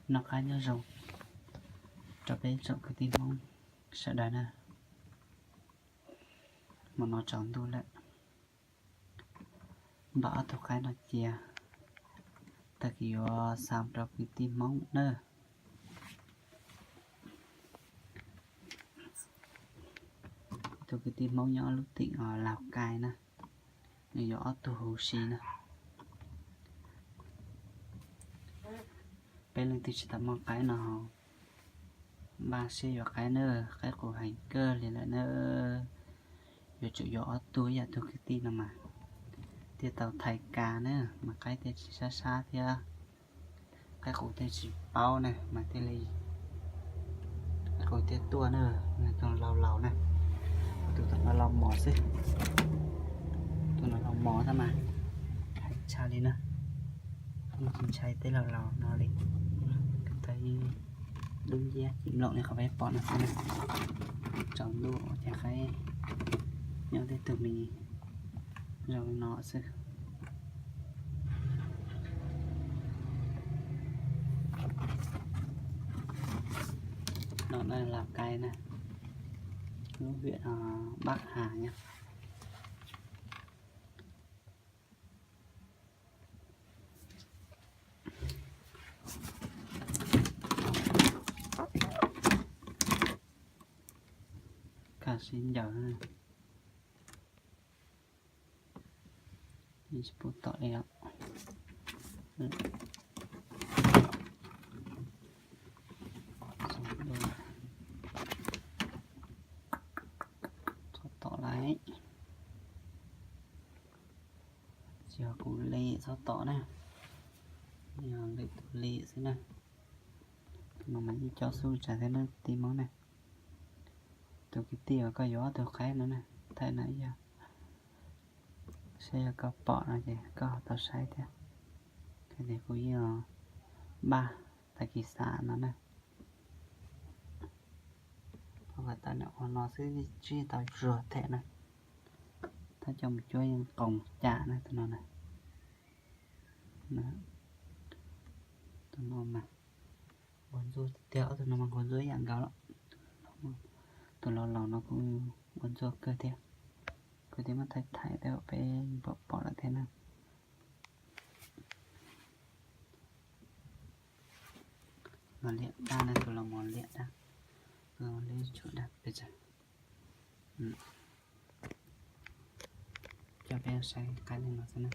Noj qab nyob zoo rau peb tsoom kwv tij Hmoob sawv daws na. Hmo no tsaus ntuj lawm, npaj ob tug qaib no cia, tag kis yuav xa rau kwv tij Hmoob na. Tus kwv tij Hmoob nyob lub teem Laus Kais na, nws yuav ob tug huv si na. Peb leej twg tsis tau muaj qaib no, npaj siab yuav qaib na, qaib qus heev kawg li lawm na. Yuav tsum yuav ob tug ib yam tug kwv tij no mas thiaj tau thaiv kas na, mas qaib thiaj tsis sab sab thiab. Qaib qus thiaj tsis paub na, mas thiaj li, qaib qus thiaj tuaj na. Tus laus laus na, tus tom no laus mos xwb. Tus no laus mos tab mas heev tshaj li na, yeej tsis ntshai tej laus laus no li. Tau dub nciab cim nploom li qhov peb pom no xwb na. Tsaus ntuj ces qaib nyob tej tug me zoo li no xwb. No na, Laus Kais na, lub huyện Bắc Hà nha. Kaj siab ncaws, tsis pub tom li os. Txhob tom lawm. Tsis yog kuv li txhob tom na, yog lwm tus li xwb na. Tus no mas yeej cob xub tsav thiab na kwv tij Hmoob na. Tus kwv tij uas koj yuav ob tug qaib no na, thaij no ib yam, saib yog koj pom no ces koj ho tau saib thiab. Ces kuv yeej npaj tag kis xa no na. Qhov tas nws ua no xwb, tsis tau zuag them na. Thaj coj mus cuab yeej qoos cam na tus no na. Tus no mas nquag ntxuaj tiag tiag, ob tug no mas nquag ntxuaj ib yam nkaus lawm. Tus laus laus no kuj nquag ntxuaj kawg thiab. Kuv twb muab thaij thaij tej peb pom pom lawm thiab na. Mos liab dab na, tus laus mos liab dab, tus laus liab tshuam dab pes tsawg. Coj peb saib qaib li no xwb na.